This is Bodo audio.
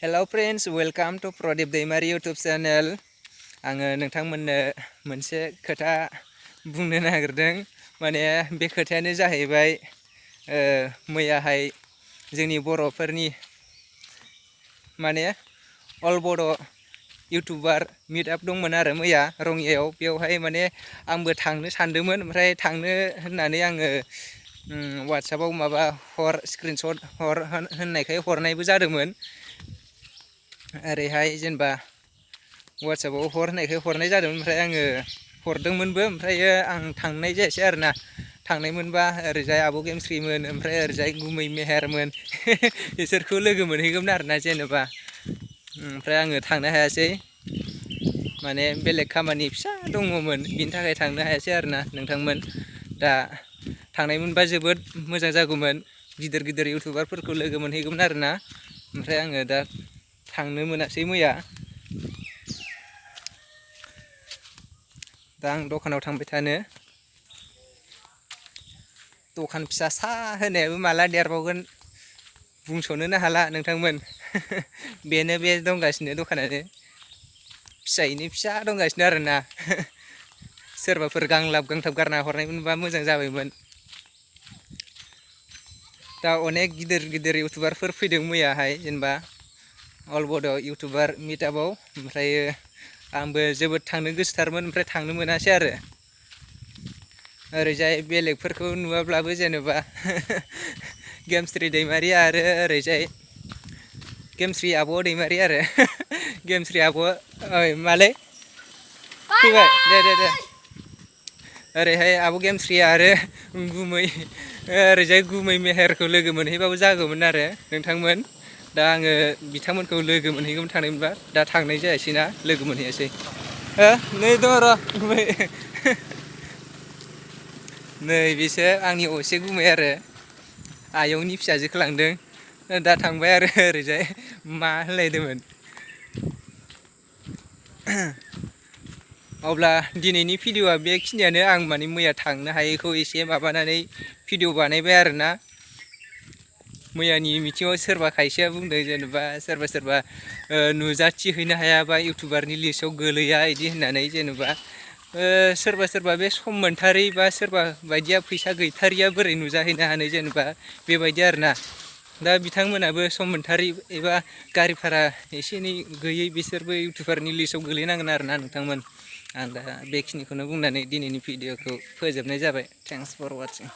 Hello friends, welcome to Prodip Daimari YouTube channel. आङो नोंथांमोननो मोनसे खोथा बुंनो नागिरदों। माने बे खोथायानो जाहैबाय मैयाहाय जोंनि बर'फोरनि माने अल बड' इउटुबार मिटआप दंमोन आरो मैया रङियायाव। बेवहाय माने आंबो थांनो सानदोंमोन, ओमफ्राय थांनो होननानै आङो WhatsAppआव माबा स्क्रिनशट होननायखाय हरनायबो जादोंमोन। ओरैहाय जेनेबा WhatsAppआव होननायखाय हरनाय जादोंमोन, ओमफ्राय आङो हरदोंमोनबो, ओमफ्राय आं थांनाय जायासै आरोना। थांनायमोनबा ओरैजाय आब' गेमस्रिमोन, ओमफ्राय ओरैजाय गुमै मेहेरमोन बिसोरखौ लोगो मोनहैगौमोन आरोना जेनेबा। ओमफ्राय आङो थांनो हायासै, माने बेलेग खामानि फिसा दङमोन, बिनि थाखाय थांनो हायासै आरोना नोंथांमोन। दा थांनायमोनबा जोबोद मोजां जागौमोन, गिदिर गिदिर इउटुबारफोरखौ लोगो मोनहैगौमोन आरोना। ओमफ्राय आङो दा थांनो मोनासै मैया। दा आं दखानाव थांबाय थानो। दखान फिसा सा होनायाबो माला देरबावगोन बुंस'नोनो हाला नोंथांमोन। बेनो बे दंगासिनो दखानानो फिसायैनो फिसा दंगासिनो आरोना। सोरबाफोर गांलाब गांथाब गारना हरनायमोनबा मोजां जाबायमोन। दा अनेक गिदिर गिदिर इउटुबारफोर फैदों मैयाहाय, जेनेबा अल बड' इउटुबार मिटआपआव। ओमफ्राय आंबो जोबोद थांनो गोसोथारमोन, ओमफ्राय थांनो मोनासै आरो। ओरैजाय बेलेगफोरखौ नुवाब्लाबो जेनेबा गेमस्रि दैमारि आरो ओरैजाय गेमस्रि आब' दैमारि आरो गेमस्रि आब' ओइ मालै फैबाय दे ओरैहाय आब' गेमस्रि आरो ओरैजाय गुमै मेहेरखौ लोगो मोनहैबाबो जागौमोन आरो नोंथांमोन। दा आङो बिथांमोनखौ लोगो मोनहैगौमोन थांनायमोनबा, दा थांनाय जायासै ना, लोगो मोनहैयासै। नै दङ र' गुमै नै बिसोर आंनि असे गुमै आरो आयंनि फिसाजोखौ लांदों। दा थांबाय आरो ओरैजाय मा होनलायदोंमोन। अब्ला दिनैनि भिडिअ'आ बेखिनियानो। आं माने मैया थांनो हायैखौ एसे माबानानै भिडिअ' बानायबाय आरोना। मैयानि मिथिङाव सोरबा खायसेया बुंदों, जेनेबा सोरबा नुजाथिहैनो हायाबा इउटुबारनि लिस्टआव गोलैया इदि होननानै। जेनेबा सोरबा बे सम मोनथारै बा सोरबा बायदिया फैसा गैथारिया बोरै नुजाहैनो हानो, जेनेबा बेबायदि आरोना। दा बिथांमोनाबो सम मोनथारि एबा गारि भारा एसे एनै गैयै बिसोरबो इउटुबारनि लिस्टआव गोलैनांगोन आरोना नोंथांमोन। आं दा बेखिनिखौनो बुंनानै दिनैनि भिडिअ'खौ फोजोबनाय जाबाय। Thanks for वाचिं।